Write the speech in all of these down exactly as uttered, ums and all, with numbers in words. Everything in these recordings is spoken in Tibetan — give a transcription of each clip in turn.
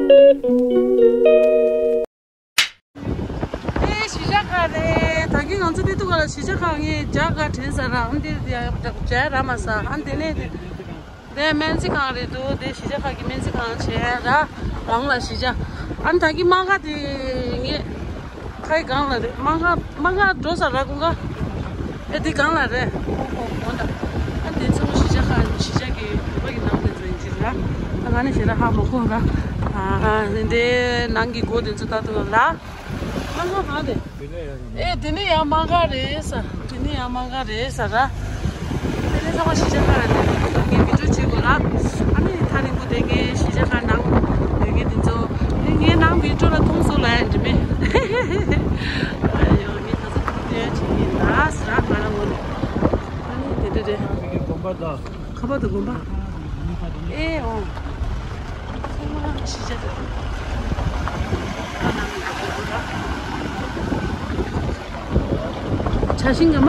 ཨེ་གཞིས་ཆགས་ཁག་རེད། ད་གིན་ང་ཚོ་དེ་ཐུག་ག་ལ་གཞིས་ཆགས་ཁག་ངས་རྒྱ་གར་དྲན་ས་ར། ཨ་འདིར་ཡ་རྒྱ་ར་མ་ས། ཨ་འདི་ནས་དེ་སྨན་རྩིས་ཁང་རེད་འདུག་དེ་གཞིས་ཆགས་ཁག་གི་སྨན་རྩིས་ཁང་བྱས་ར། རང་ལ་གཞིས་ཆགས། ཨ་ད་གིན་དམག་སྒར་དེ་ངས་ཁའི་སྒང་ལ་རེད། དམག་སྒར་དམག་སྒར་འགྲོ་ས་ར་ཀུན་དགའ། ཨེ་འདི་སྒང་ལ་རེད། ཨོ་ཨོ་ཨོ་ད། ཨ་འདི་ཚོ་གཞིས་ཆགས་ཁག་གཞིས་ཆགས་ཀྱི་བོད་པ་གི་ནང་དེ་ཚོ་ཡིན་གྱི་ར། ད་ང་ནི་ཞེ་དྲག་ཧ་མ་གོ་ར། ཨ་འདི་ནང་གི་སྒོ་དེ་ཚོ་ལྟ་ཐུབ་ར། དམག་སྒར་གང་རེད། ཨེ་དེ་ནི་ཡང་དམག་སྒར་རེད་ས། དེ་ནི་ཡང་དམག་སྒར་རེད་ས་ར། དེ་ནི་ཚང་མ་གཞིས་ཆགས་ཁག་རེད། ངས་བི་ཌིའོ་བྱེད་དགོས་ར། ཨ་ནི་ཐག་རིང་པོ་དེ་ངའི་གཞིས་ཆགས་ཁག་ནང་ཡོད་མཁན་དེ་ཚོ། ངའི་ནང་བི་ཌིའོ་ལ་མཐོང་སོང་ལ་ཡང་འགྲིག་མེད། ཨ་ཡོ་ངས་ད་ཚོད་ཐུག་དེ་ཡང་བྱེད་ཀྱི་ཡིན་ད་ཟེར་ར། ང་རང་ངོ་ནས། ཨ་ནི་དེ་འདྲ་རེད། དགོན་པ་དང་། ཁ་པར་དང་དགོན་པ། ཨེ་ཨོ། ཚང་མ་གཞིས་ཆགས་དེ། ཆ་ཤིང་ག་མ།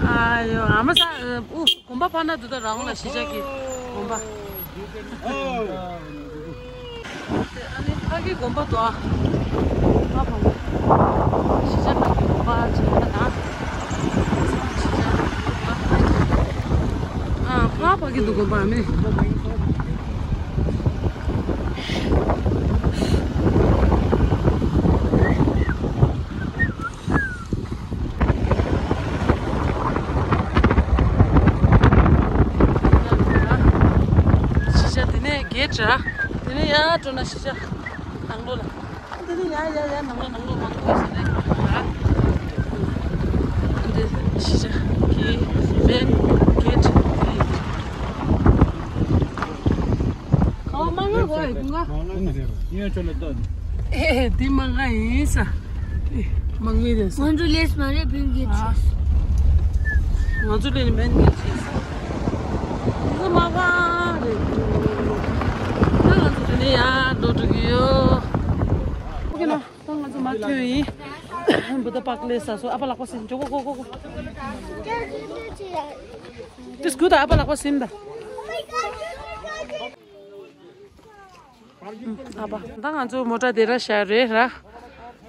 ཨ་ཡོ་ཨ་མ་ས། ཨུ་དགོན་པ་ཕ་ན་དུ་ད་རང་ལ་གཞིས་ཆགས་ཀྱི་དགོན་པ། ཨ་ནི་ཕ་གི་དགོན་པ་དུ་ཨ། ཕ་ཕ་གི་གཞིས་ཆགས་ཕ་གི་དགོན་པ་ཆེ་ན་ན། ཨ་ཕ་ཕ་གི་དུ་དགོན་པ་མེ། གཞིས་ཆགས་དེ་ནས་གེ་ཊི་ར། དེ་ནས་ཡར་འགྲོ་ན་གཞིས་ཆགས་ནང་ལོགས་ལ། དེ་ནས་ཡར་ཡར་ཡར་ནང་ལོགས་ནང་ལོགས་མང་པོ་ཟེར་ནས་ར། འདི་གཞིས་ཆགས་ཀྱི་མེན་གེ་ཊི་དེ་ཡིན། ཁ་བ་མ་ང་གོ་ཡི་ཀུན་དགའ། ཨེ་འདི་མ་ང་ཡིན་ས། ཨེ་མང་མི་རེད་ས། ང་ཚོ་ལས་མ་རེད་བུན་གྱི་ཨ། ཆེ། ང་ཚོ་ལས་མེན་གྱི་ཆེ་ས། འདི་མ་ང་རེད། ད་ང་ཚོ་དེ་ནས་ཡར་འགྲོ་འགྲོ་གི་ཡོད། ཨོ་ཁེ་ན། ད་ང་ཚོ་མ་ཐོན་ཡིན། བུདྡྷ་པཱརྐ་སླེབས་ས་སོ། ཨ་ཕ་ལག་པ་ཟིན། ཇོ་གོ་གོ་གོ་གོ། དེ་སྐུ་དང་ཨ་ཕ་ལག་པ་ཟིན་ད། ཨ་ཕ། ད་ང་ཚོ་མོ་ཊ་དེ་ར་བཞག་རེད་ར།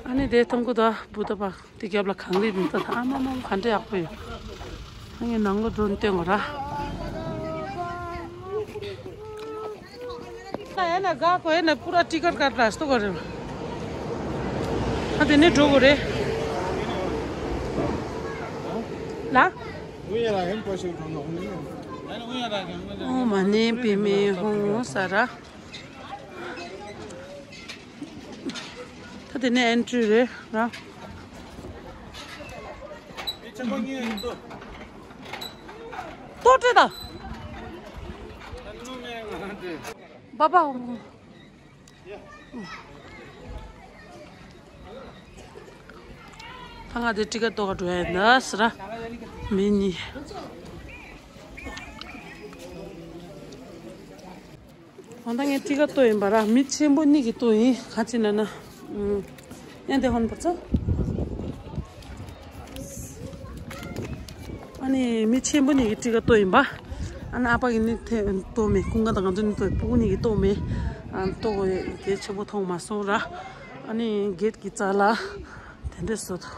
ཨ་ནི་དེ་ཐོང་ཁུ་དང་བུདྡྷ་པཱརྐ་དེ་རྒྱབ་ལ་གངས་རི་རིང་ཐག་ཐག་ཨ་མ་མ་ག་འདྲ་ཡག་པོ་ཡོད། ཨ་ངས་ནང་ལོགས་འགྲོ་ནས་སྟོན་དགོས་ར། ད་ཡ་ན་ག་གོ་ཡ་ན་པུ་ར་ཊི་ཀཊ་ཀ་ཊ་ལ་སྟོ་གོ་རེ། ཨ་དེ་ནས་འགྲོ་དགོས་རེད། ལ། ཨོ་མ་ཎི་པདྨེ་ཧཱུྃ་ས་ར། ད་དེ་ནས་ཨེན་ཊི་རི་རེད་ར། ལྟོ་སྤྲད་དང་། པ་པ། ད་ང་དེ་ཊི་ཀཊ་ལྟོ་ག་འགྲོ་ཡ་ཡིན་ད་ཟེར་ར། མི་གཉིས། ད་ལྟ་ངས་ཊི་ཀཊ་ལྟོ་ཡིན་པ་ར། མི་ཆེན་པོ་གཉིས་ཀྱི་ལྟོ་ཡིན། ག་ཅི་ན་ན། ཨུམ། ཡང་དེ་ཧོན་པ་ཚོ། ཨ་ནི་མི་ཆེན་པོ་གཉིས་ཀྱི་ཊི་ཀཊ་ལྟོ་ཡིན་པ། ཨ་ནི་ཨ་ཕ་གི་ནི་ཐེ་ལྟོ་མེད། ཀུན་དགའ་དང་ང་ཚོ་ནི་ལྟོ་ཡིན། སྤུ་གུ་གཉིས་ཀྱི་ལྟོ་མེད། ཨ་ལྟོ་གོ་གལ་ཆེན་པོ་མཐོང་མ་སོང་ར། ཨ་ནི་གེཊ་གི་རྩ་ལ་དེ་འདྲས་བཟོ་འདུག་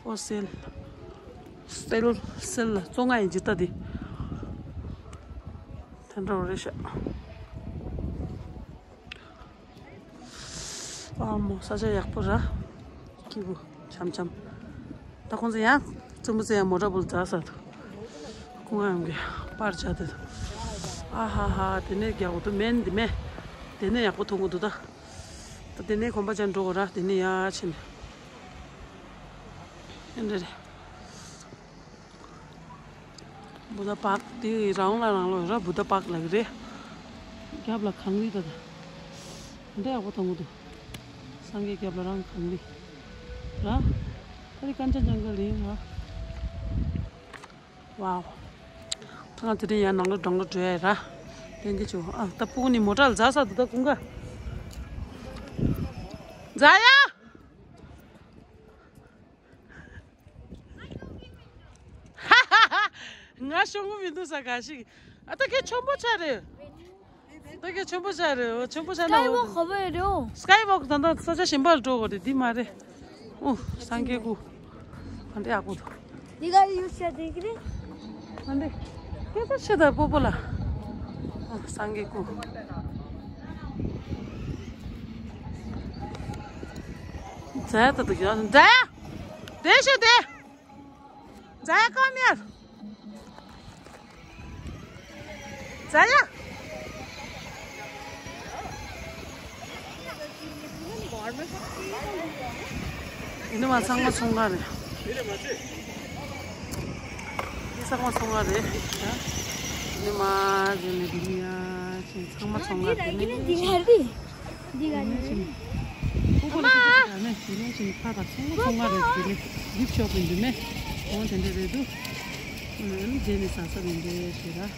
ཨོ་སེལ། སེལ་སེལ་ལ་བཙོང་ང་ཡིན་ཇི་ལྟ་དེ། དེ་འདྲ་བོ་རེད་ཤག་ཨ་མོ་ས་ཆ་ཡག་པོ་ར། སྐྱིད་པོ་འཆམ་འཆམ། ད་ཁོང་ཚོ་ཡང་བཙུན་མོ་ཚོ་ཡང་མོ་ཊ་བུལ་འཛག་ས་འདུག་ཁོང་ཡང་གི་པར་བྱ་དེ་འདུག་ཨ་ཧ་ཧ། དེ་ནས་རྒྱག་གོ་འདུག་མེན་འདི་མེ། དེ་ནས་ཡག་པོ་མཐོང་གོ་འདུག་ད། ད་དེ་ནས་གོམ་པ་བྱས་འགྲོ་གོ་ར། དེ་ནས་ཡར་ཕྱིན། ཨེ་འདྲ་རེད། བུདྡྷ་པཱརྐ་དེ་རང་ལ་རང་ལོགས་ར། བུདྡྷ་པཱརྐ་ལབ་ཀྱི་རེད། རྒྱབ་ལ་གངས་རི་ད་ད། འདྲ་ཡག་པོ་མཐོང་གི་འདུག་སངས་རྒྱས་རྒྱབ་ལ་རང་གངས་རི་ར། ད་རེས་ཀན་ཅན་ཇང་གལ་ཡིན་ར། ཝའོ། ད་ང་དེ་རིང་ཡང་ནང་ལོགས་འགྲོ་འགྲོ་འགྲོ་ཡ་ར། ལྟན་གྱི་ཆུ་ཨ། ད་སྤུ་གུ་ནི་མོ་ཊ་ལ་འཛག་ས་འདུག་ད་ཀུན་དགའ། འཛག་ཡ། ང་ཤོང་གི་མི་འདུག་ས་ག་ཞིག་ཨ་ད་ཁྱེད་ཆོམ་པོ་ཆ་རེད། ད་ཁྱེད་ཆོམ་པོ་ཆ་རེད། ཆོམ་པོ་ཆ་ན་སྐའི་ཝོག་ག་པར་ཡོད་རེད། སྐའི་ཝོག་ད་ལྟ་ས་ཆ་གཞན་པ་ལ་འགྲོ་དགོས་རེད། འདི་མ་རེད། ཨོ་སངས་རྒྱས་སྐུ། ཨ་འདྲ་ཡག་པོ་འདུག་འདི་ག་ཡུལ་ཤ་དེ་གི་རེད། ཨ་འདྲ། སྐད་ཆ་བཤད་ད་སྤོ་པོ་ལ། ཨ་སངས་རྒྱས་སྐུ། ཛ་ཡ་ད་ད་གི་ཛ་ཡ། དེ་ཤོད་དེ། ཛ་ཡ་ཀམ་ཡར། ཛ་ཡ། ཡིན་ནི་མ་ཚང་མ་ཚོང་ཁང་རེད། འདི་ཚང་མ་ཚོང་ཁང་རེད། ཡིན་ནི་མ་ཟེར་ནས་འདི་ནི་ཡ་ཅིག་ཚང་མ་ཚོང་ཁང་རེད། འདི་ནི་འདི་ག་རེད། འདི་ག་ནས་ཕྲུ་གུ་ལ་ཅི་ཅི་ཡང་ནས་ཞི་ལོ་ཞིག་ནས་ཁ་དང་ཚོང་ཁ་ཚོང་ཁ་རེད་དེ་ནས་རིབ་ཤོག་པའི་འདུག་མེ། འོང་དེ་འདྲ་རེད་འདུག་ཨ་ནི་རྗེས་ནས་ཟ་ས་རེད་འདྲ་ཞེས་ར།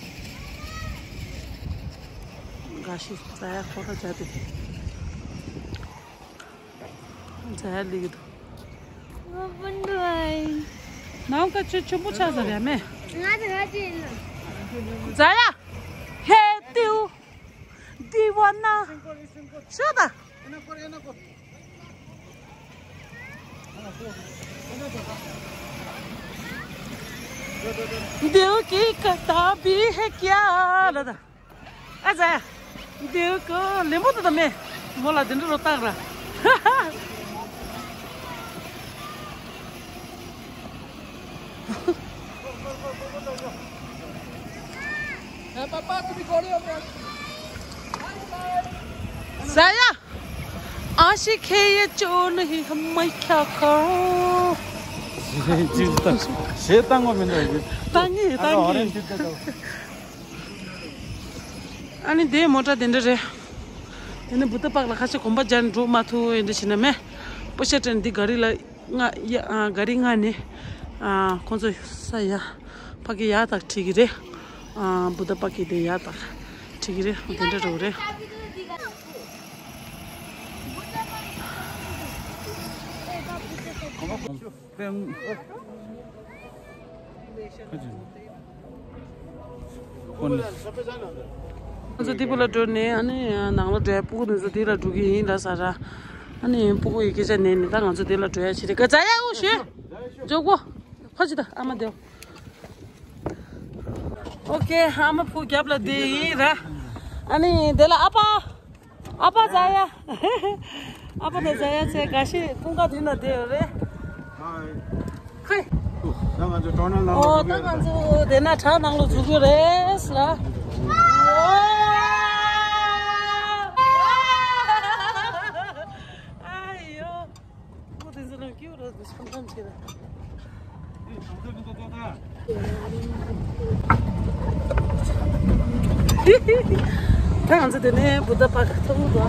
འགའ་ཞིག་ཛ་ཡ་ཁོ་ར་བྱ་དེ་ཛ་ཡ་ལི་གི་འདུག་ང་སྤུན་འདུག་ཨ། ནའུ་ཀ་ཆུ་ཆུ་པོ་ཆགས་ས་རེད་མེ། ང་ཚོ་ང་ཚོ་ཡིན་ན། ཛ་ཡ། ཧེ་ཏིའུ། འདི་བ་ན། ཤོད་ད། दिल की किताबी है क्या ལ་ད། ཨ་ཙི། འདི་ཀོ་ལེ་མོ་ད་ད་མེ། མོ་ལ་དེ་འདྲ་རོ་བཏགས་ར། ཟ་ཡ། ཨ་ཤི་ཁེ་ཡེ་ཅོ་ནི་ཧི་ཧ་མ་ཁྱ་ཁ། ཞེས་བཏང་བ་མིན་འདུག་ད་ངས་ད་ངས། ཨ་ནི་དེའི་མོ་ཊ་དེ་འདྲ་རེད། དེ་ནི་བུ་ཏ་པག་ལ་ཁ་ཤས་གོམ་པ་རྒྱག་འགྲོ་མ་ཐུབ་ཡིན་འདྲ་བྱས་ན་མེ། པོ་ཤ་དྲན་འདི་ག་རི་ལ་ང་ཡ་ག་རི་ང་ནི་ཁོང་ཚོ་ས་ཡ་ཕ་གི་ཡ་དག་ཁྲིད་ཀྱི་རེད། བུ་ཏ་པག་གི་དེ་ཡ་དག་ཁྲིད་ཀྱི་རེད། དེ་འདྲ་འགྲོ་གི་རེད། ང་ཚོ་འདི་བུ་ལ་འགྲོ་ནས་ཨ་ནི་ནང་ལ་འགྲོ་ཡ་སྤུ་གུ་འདི་ཚོ་འདི་ལ་འགྲོ་གི་ཡིན་ལ་ཟ་ར། ཨ་ནི་སྤུ་གུ་ཡི་སྐད་ཆ་ནས་ནི་ད་ང་ཚོ་འདི་ལ་འགྲོ་ཡ་ཆེ་རེད་ག་ཛ་ཡ་འུ་ཞེ། འཇོག་གོ་ཕ་ཅི་ད་ཨ་མ་དེ། ཨོ་ཁེ་ཨ་མ་ཕུ་རྒྱབ་ལ་བསྡད་ཡིན་ར། ཨ་ནི་དེ་ལ་ཨ་ཕ། ཨ་ཕ་ཛ་ཡ། ཨ་ཕ་དང་ཛ་ཡ་ཚེ་དགའ་ཤེས་ཀུན་དགའ་དུས་ན་བསྡད་ཡོད་རེད། ཧའི། ཧེ། ད་ང་ཚོ་ཀྲོ་ནལ་ནང་ལ་ཨོ་ད་ང་ཚོ་དེ་ན་བྲག་ནང་ལ་འཛུལ་གྱི་རེད་ལ། ཨ་ཡོ། ད་ང་ཚོ་དེ་ནས་བུ་ད་པག་ཐུག་འདུག་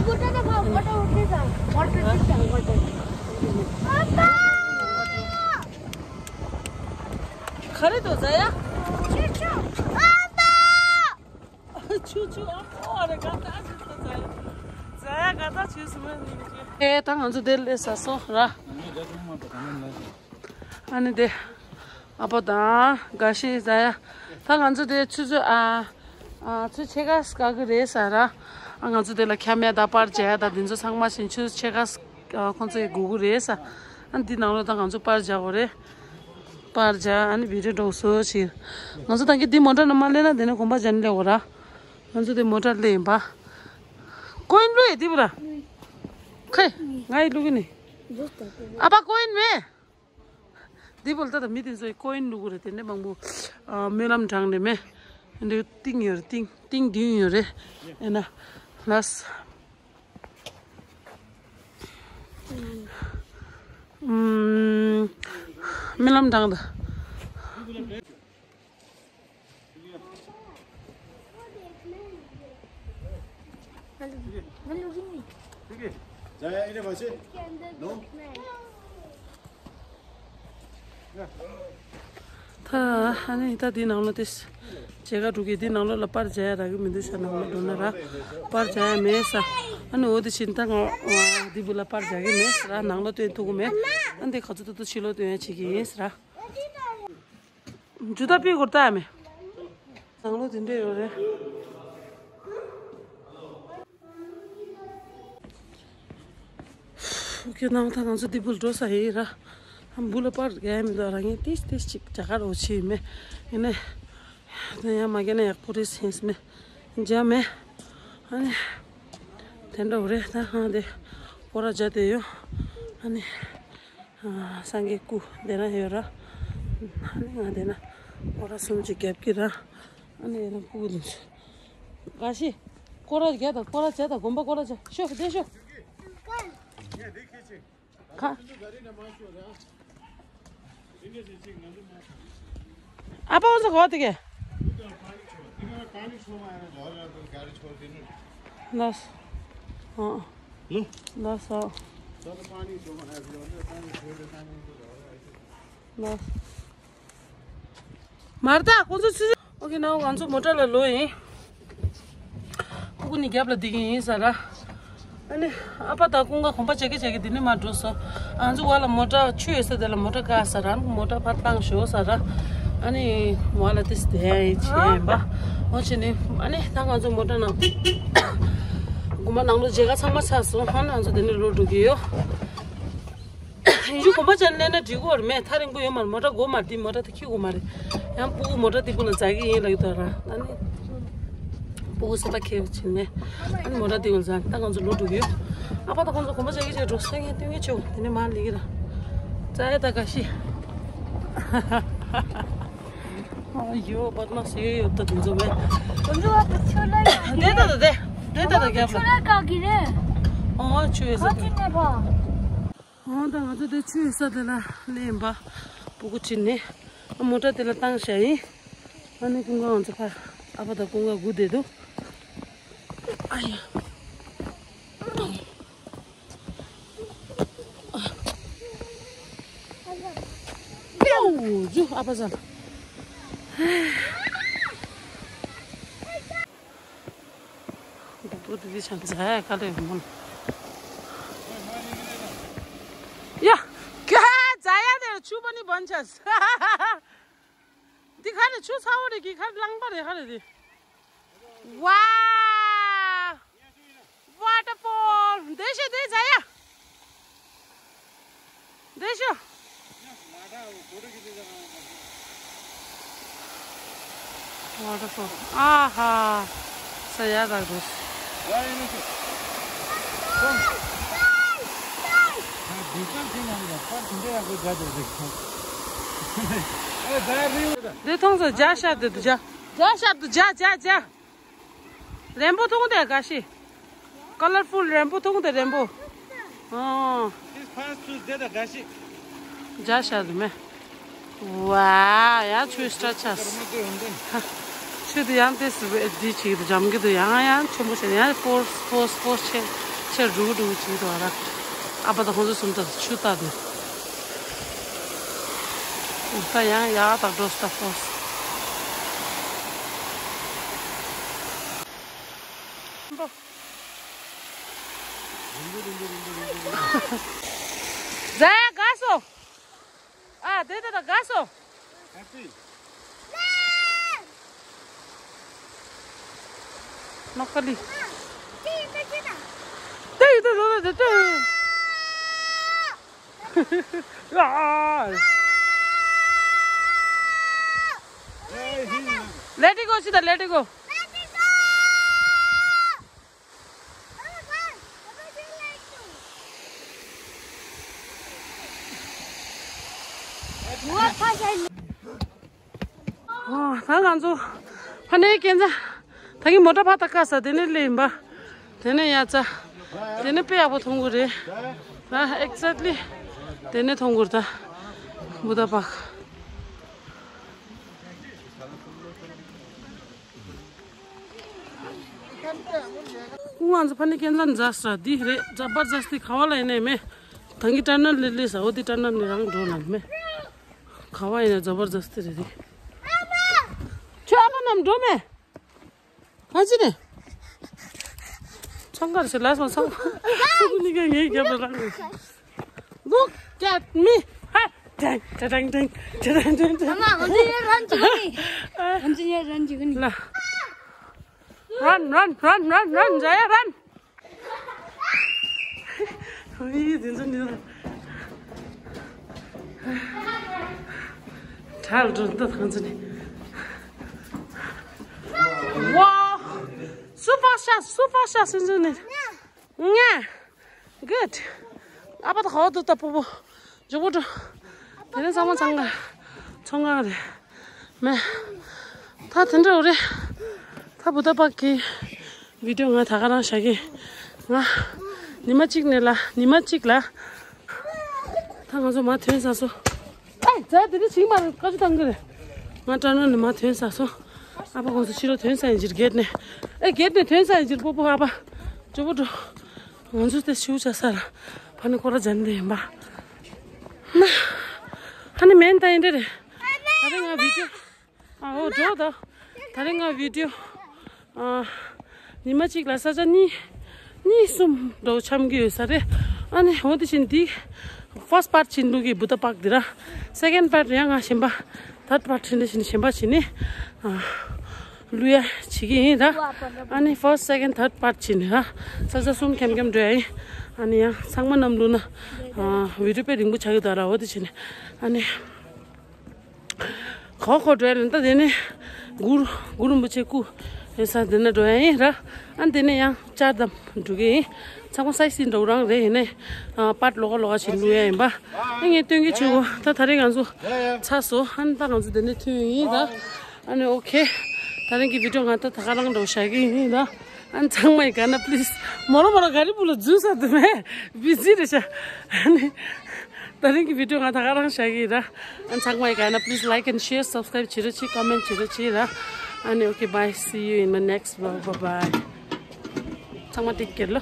ག་རེ་འདུག་ཟ་ཡ། ཆུ་ཆུ་ཨ་ཁོ་རེ་ག་ད་ཆུ་ད་ཟ་ཡ། ཟ་ཡ་ག་ད་ཆུ་སུ་མ་ནི་ནི་ཨེ་ད་ང་ཚོ་དེ་ལས་ཟ་སོང་ར། ཨ་ནི་དེ་ཨ་ཕ་དང་དགའ་ཤེས་ཟ་ཡ། ད་ང་ཚོ་དེ་ཆུ་ཚོད་ཨ་ཨ་ཆུ་ཕྱེད་ཀ་ཟ་གི་རེད་ཟ་ར། ཨ་ང་ཚོ་དེ་ལ་ཁྱམས་ཡ་ད་པར་བྱས་ཡ་ད་དེ་ཚོ་ཚང་མ་བཞིན་ཆུ་ཕྱེད་ཀ་ཨ་ཁོང་ཚོ་ཡི་སྒུག་གི་རེད་ཟ། ཨ་འདི་ནང་ལོགས་ད་ང་ཚོ་པར་བྱ་དགོས་རེད། པར་བྱ་ཨ་ནི་བི་ཌིའོ་འགྲོ་སོ་ཞིག་ང་ཚོ་ད་གི་འདི་མོ་ཊ་ནང་མ་སླེབས་ན་དེ་ནས་གོམ་པ་བྱ་ནི་སླེབས་འོ་ར། ང་ཚོ་དེ་མོ་ཊ་སླེབས་ཡིན་པ། ཀོ་ཡིན་བླུགས་ཡི་དེ་བུ་ར། ཁེ། ང་ཡི་བླུགས་གི་ནི། ཨ་ཕ་ཀོ་ཡིན་མེད། འདི་བོ་ལ་ད་ལྟ་མི་དེ་ཚོའི་ཀོ་ཡིན་བླུག་གི་རེད་དེ་འདྲ་མང་པོ། ཨ་སྨོན་ལམ་བགྲང་ནས་མེད། འདི་ཏིང་ཡོད་རེད་ཏིང་ཏིང་བདུན་ཡོད་རེད། ཨེ་ན། ལགས། ཨུམ། སྨོན་ལམ་བགྲང་ད། ད་ཨ་ནི་ད་འདི་ནང་ལོགས་དེ་མཇལ་ཁ་འགྲོ་གི། འདི་ནང་ལོགས་ལ་པར་མཇལ་ཡ་རག་གི་མི་འདུག་ཤག་ནང་ལོགས་འགྲོ་ན་ར་པར་མཇལ་ཡ་མེད་ས། ཨ་ནི་འོ་དེ་བཞིན་ད་ང་འདི་བུ་ལ་པར་མཇལ་གི་མེད་ས་ར། ནང་ལོགས་སྟོན་ཐུབ་གི་མེད། ཨ་འདི་ག་ཚོད་ཐུབ་ཐུབ་ཕྱི་ལོགས་སྟོན་ཡ་བྱེད་ཀྱི་ཡིན་ས་ར། ཇུ་ཏ་པི་གུར་ཏ་མེ། ནང་ལོགས་དེ་འདྲས་ཡོད་རེད། ཁྱོད་ནང་ད་ང་ཚོ་འདི་བུལ་འགྲོ་ས་ཡིན་ར། ཨ་འབུ་ལ་པར་རྒྱག་ཡ་མི་འདུག་ར། ངས་ཏིས་ཏིས་ཅིག་རྒྱག་གར་འོ་ཆི་ཡིན་མེད། ཡིན་ནས་དེ་ཡང་མ་རྒྱག་ན་ཡག་པོ་རེད་ཟེར་མེད། འཇམ་མེད། ཨ་ནི་དེ་འདྲ་བོ་རེད། ད་ཧང་དེ་སྐོར་ར་བརྒྱབ་བསྡད་ཡོད། ཨ་ནི་སངས་རྒྱས་སྐུ་དེ་ན་ཡོད་ར། ཨ་ནི་ང་དེ་ན་སྐོར་ར་གསུམ་ཅིག་རྒྱབ་ཀྱི་ར། ཨ་ནི་ཡང་ན་སྤུ་གུ་དེ་ཚོ། དགའ་ཤི། སྐོར་ར་རྒྱག་དང་སྐོར་ར་བྱས་དང་དགོན་པ་སྐོར་ར་བྱས། ཤོག་བསྡད་ཤོག་ཁ། ཨ་ཕ་འོ་ཚོ་གོ་དེ་གེ། ལགས། ཨ། ལགས་སོ། ལགས། མར་ད་ཁོང་ཚོ་ཚུར། ཨོ་ཁེ། ན་ང་ཚོ་མོ་ཊ་ལ་ལོག་ཡིན། སྤུ་གུ་ནི་རྒྱབ་ལ་བསྡད་ཀྱི་ཡིན་ས་ར། ཨ་ནི་ཨ་ཕ་དང་ཀུན་དགའ་གོམ་པ་བྱེད་ཀྱི་བྱེད་ཀྱི་དེ་ནས་མར་འགྲོ་སོང་། ང་ཚོ་བར་ལ་མོ་ཊ་ཆུ་ཡོད་ས་དེ་ལ་མོ་ཊ་བཀག་ས་ར། མོ་ཊ་ཕར་བཏང་ཞོག་ས་ར། ཨ་ནི་བར་ལ་ཏིས་དེ་ཡིན་བྱས་ཡིན་པ། འོ་བྱས་ནི་ཨ་ནི་ད་ང་ཚོ་མོ་ཊ་ནང་དགོན་པ་ནང་ལོགས་མཇལ་ཁ་ཚང་མ་ཚར་སོང་། ཨ་ནི་ང་ཚོ་དེ་ནས་ལོག་འགྲོ་གི་ཡོད། ཡིན་གཞུག་གོམ་པ་བྱས་ནས་སླེབས་ན་འགྲིག་གི་ཡོད་རེད་མེད། ཐག་རིང་པོ་ཡོད་མ་རེད། མོ་ཊ་དགོས་མ་རེད། འདི་མོ་ཊ་དེ་འཁྱེར་དགོས་མ་རེད། ཡང་སྤུ་གུ་མོ་ཊ་དེ་སྤུ་ལ་འཛེག་གི་ཡིན་ལབ་ཀྱི་འདུག་ར། ཨ་ནི་སྤུ་གུ་ས་ད་ཁྱེར་བྱས་ནས་ཨ་ནི་མོ་ཊ་དེ་ཡོང་ཙང་ད་ང་ཚོ་ལོག་འགྲོ་གི་ཡོད། ཨ་ཕ་ད་ཁོང་ཚོ་གོམ་པ་བྱེད་ཀྱི་བྱེད་འགྲོ། སེང་གེ་སྟོན་གྱི་བྱེད། དེ་ནས་མར་ལུས་ཀྱི་ར། ཙ་ཡ་ད་དགའ་ཤི། ཨ་ཡོ་པད་མ་ཟེར་ཡོད་ད་དེ་ཚོ་མེད། ཁོང་ཚོ་ཨ་ཕ་ཆུ་ལ་ཡ། དེ་ད་ད་དེ་དེ་ད་ད་རྒྱབ་ཆུ་ལ་ལ་བཀག་གི་རེད། ཨོ་ཆུ་ཡོད་ས་ཁ་དེ། ཅི་ནས་པ། ཨོ་ད་ང་ཚོ་དེ་ཆུ་ཡོད་ས་དེ་ལ་སླེབས་པ། སྤུ་གུ་ཁྲིད་ནས་ཨ་མོ་ཊ་དེ་ལ་བཏང་བཞག་ཡིན། ཨ་ནི་ཀུན་དགའ་ང་ཚོ་ཕར་ཨ་ཕ་དང་ཀུན་དགའ་སྒུག་བསྡད་འདུག་ཨ་ཡ། ཨོ་ཇུ་ཨ་ཕ་ཟ། འདུག་འདུག་འདི་འདི་ཆང་ཟ་ཡ་ག་ལེར་མོ། ཡ། ག་ཟ་ཡ་དེ་ཆུ་པ་ནི་བན་ཆ། འདི་ག་ནས་ཆུ་ཚ་བོ་རེད་གི། ག་རླངས་པ་རེད་ག་རེད་དེ། ཝའོ། ཝ་ཊར་ཕོལ། འདི་ཤོད་འདི་ཟ་ཡ། འདི་ཤོད། ཝ་ཊར་ཕོལ། ཨ་ཧ། ཟ་ཡ་དག་རེད། འདི་མཐོང་ཙང་ཇ་ཤ་དེ་འདུག་ཇ། ཇ་ཤ་འདུག་ཇ། ཇ་ཇ་ཇ། རེན་བོ་མཐོང་དེ་དགའ་ཤི། ཀ་ལར་ཕུལ་རེན་བོ་མཐོང་དེ་རེན་བོ། ཨོ། ཕར་ཚུར་བསྡད་དང་དགའ་ཤི། ཇ་ཤ་དེ་མེད། ཝའོ། ཡ་ཆུ་སི་ཊར་ཆ། ཆུ་དེ་ཡང་དེ་སི་བེ་དི་ཆིག་དུ་འཇམ་གི་དུ་ཡང་ཡང་ཆེན་པོ་བྱས་ཡང་ཕོར་སི་ཕོར་སི་ཕོར་སི་ཆེ་ཆེ་རུ་རུ་ཆིག་དུ་ཨ་ར། ཨ་ཕ་དང་ཁོང་ཚོ་གསུམ་དུ་ཆུ་ལྟ་དུ། ད་ཡང་ཡག་དག་འགྲོ་སྟབས་ཕོ། ཟ་ཡ་དགའ་སོང་། ཨ་དེ་དེ་དགའ་སོང་། ནོ་ཀ་ལི། དེ་ཡི་དེ་ལོ་ལོ་དེ་དེ། Let it go, Sita, let it go. ཨོ། ད་ང་ཚོ་ཕ་ནས་ཀན་ཚ། ད་གིན་མོ་ཊ་ཕ་ད་ཀ་ས་དེ་ནས་ལེན་པ། དེ་ནས་ཡ་ཙ། དེ་ནས་དཔེ་ཡག་པོ་མཐོང་གི་རེད། ད་ཨེག་ཛེག་ལི་དེ་ནས་མཐོང་གི་རེད་ད། བུདྡྷ་པཱརྐ། ཁོང་ང་ཚོ་ཕ་ནས་ཀན་ཚ་འཛག་ས་འདི་རེད། ཛ་བར་ཛ་སྟི་ག་བ་ལ་ཡིན་ནའི་མེད། ད་གིན་ཊ་ནལ་ལི་ལི་ས་འོ་འདི་ཊ་ནལ་ནི་རང་འགྲོ་ལ་མེད། ག་བ་ཡིན་ན་ཛ་བར་ཛ་སྟི་རེད་འདི། ཁྱོད་ཨ་མ་རྣམས་འགྲོ་མེད། གང་ཅི་ནས། ཚང་ཀར་ཞིག་ལ་སོང་ཚང་། ཁུ་ནི་ཀ་ངའི་རྒྱབ་ལ་རང་གི། Look at me. Hey. ཏེང་ཏེང་ཏེང་ཏེང་ཏེང་ཏེང་ཏེང་། ཨ་མ། ང་ཚོ་ཡར་རན་བྱེད་ཀྱི་ནི། ང་ཚོ་ཡར་རན་བྱེད་ཀྱི་ནི། ལ། Run, run, run, run, run, Jaya, run. ཨི། དེ་ཚོ་ནི་ཁྲལ་འགྲོ་འདི་ཐང་ཚོ་ནི། ཝའོ། སུ་ཕར་ཤ་སུ་ཕར་ཤ་སུ་ཚོ་ནི། ང་། Good. ཨ་ཕ་ད་ཧོ་དུ་ད་པོ་པོ། འཇུག་པོ་འགྲོ། དེ་ནས་ཚང་མ་ཚང་ག་ཚོང་ག་རེད། མེ། ད་དེ་འདྲ་རེད། ད་བུ་ད་པག་གི་བི་ཌིའོ་ང་ད་ག་རང་བཞག་གི། ང་། ཉི་མ་གཅིག་ནས་ལ་ཉི་མ་གཅིག་ལ། ད་ང་ཚོ་མ་ཐོན་ས་སོ། ཨེ་ཛ་དེ་འདྲ་བྱིངས་མ་རེད། བཀའ་བཅུ་བཏང་གི་རེད། ང་སྤྲ་ནོར་ནས་མ་ཐོན་ས་སོ། ཨ་ཕ་ཁོང་ཚོ་ཕྱི་ལོགས་ཐོན་ས་ཡིན་ཕྱིར་གེད་ནས། ཨེ་གེད་ནས་ཐོན་ས་ཡིན་ཕྱིར་པོ་པོ་ཨ་ཕ། ཇོ་བོ་འགྲོ། ང་ཚོ་དེ་ཤིའུ་བྱ་ས་ལ་ཕ་ནི་ཁོ་ར་འཇམ་དེ་ཡིན་པ། ན། ཧ་ནི་མེན་ད་ཡིན་དེ་རེད། ད་རེས་ང་བི་ཌིའོ། ཨ་འོ་འགྲོ་ད། ད་རེས་ང་བི་ཌིའོ། ཨ། ཉི་མ་གཅིག་ལ་ས་ཆ་གཉིས། གཉིས་གསུམ་འགྲོ་འཆམ་གི་ཡོད་ས་རེད། ཨ་ནི་འོ་དེ་བཞིན་འདི། First part བྱིན་འདུག་གི་བུ་ད་པག་འདི་ར། Second part ཡང་ང་གཞན་པ། Third part བྱིན་དེ་བཞིན་གཞན་པ་བྱིན་ནི། ཨ། བླུག་ཡ་བྱེད་ཀྱི་ཡིན་ད། ཨ་ནི་first, second, third part བྱེད་ནི་ཧ། ས་ཆ་གསུམ་འཁྱམ་འཁྱམ་འགྲོ་ཡ་ཡིན། ཨ་ནི་ཡང་ཚང་མ་རྣམས་བླུག་ན། ཨ། བི་ཌིའོ་དཔེ་རིང་པོ་ཆགས་ཀྱི་འདུག་ར། འོ་དེ་བྱེད་ནི། ཨ་ནི། གོ་གོ་འགྲོ་ཡ་ཡིན་ད། དེ་ནས་གུ་རུ་གུ་རུ་རིན་པོ་ཆེ་སྐུ་ཡོད་ས་དེ་ན་འགྲོ་ཡ་ཡིན་ར། ཨ་ནི་དེ་ནས་ཡང་ཅར་དམ་འགྲོ་གི་ཡིན། ཚང་མ་སའི་སིན་འགྲོ་རང་རེད། ཡིན་ནའི། ཨ། པར་ལོག་ལོག་ཞིག་བླུག་ཡ་ཡིན་པ། ཨ། ངས་སྟོན་གྱི་བྱུང་། ད་ད་རེས་ང་ཚོ་ཚར་སོང་། ཨ་ནི་ད་ང་ཚོ་དེ་ནས་ཐོན་ཡིན་ད། ཨ་ནི་ཨོ་ཁེ། ད་རིང་གི་བི་ཌིའོ་ང་ད་ད་ག་རང་འགྲོ་བཞག་གི་ཡིན་ད། ཨ་ནི་ཚང་མ་ཡི་ག་ན་པི་ལི་སི། མོ་རོ་མོ་རོ་ག་རི་བུ་ལ་འཛུལ་ས་དུ་མེད། བི་ཛི་རེད་ཤག་ཨ་ནི། ད་རིང་གི་བི་ཌིའོ་ང་ད་ག་རང་བཞག་གི་ཡིན་ད། ཨ་ནི་ཚང་མ་ཡི་ག་ན་please like and share, subscribe བྱེད་རོགས་གྱིས། comment བྱེད་རོགས་གྱིས་ར། ཨ་ནི་okay, bye, see you in my next vlog. Bye bye. ཚང་མ་take care ལོ།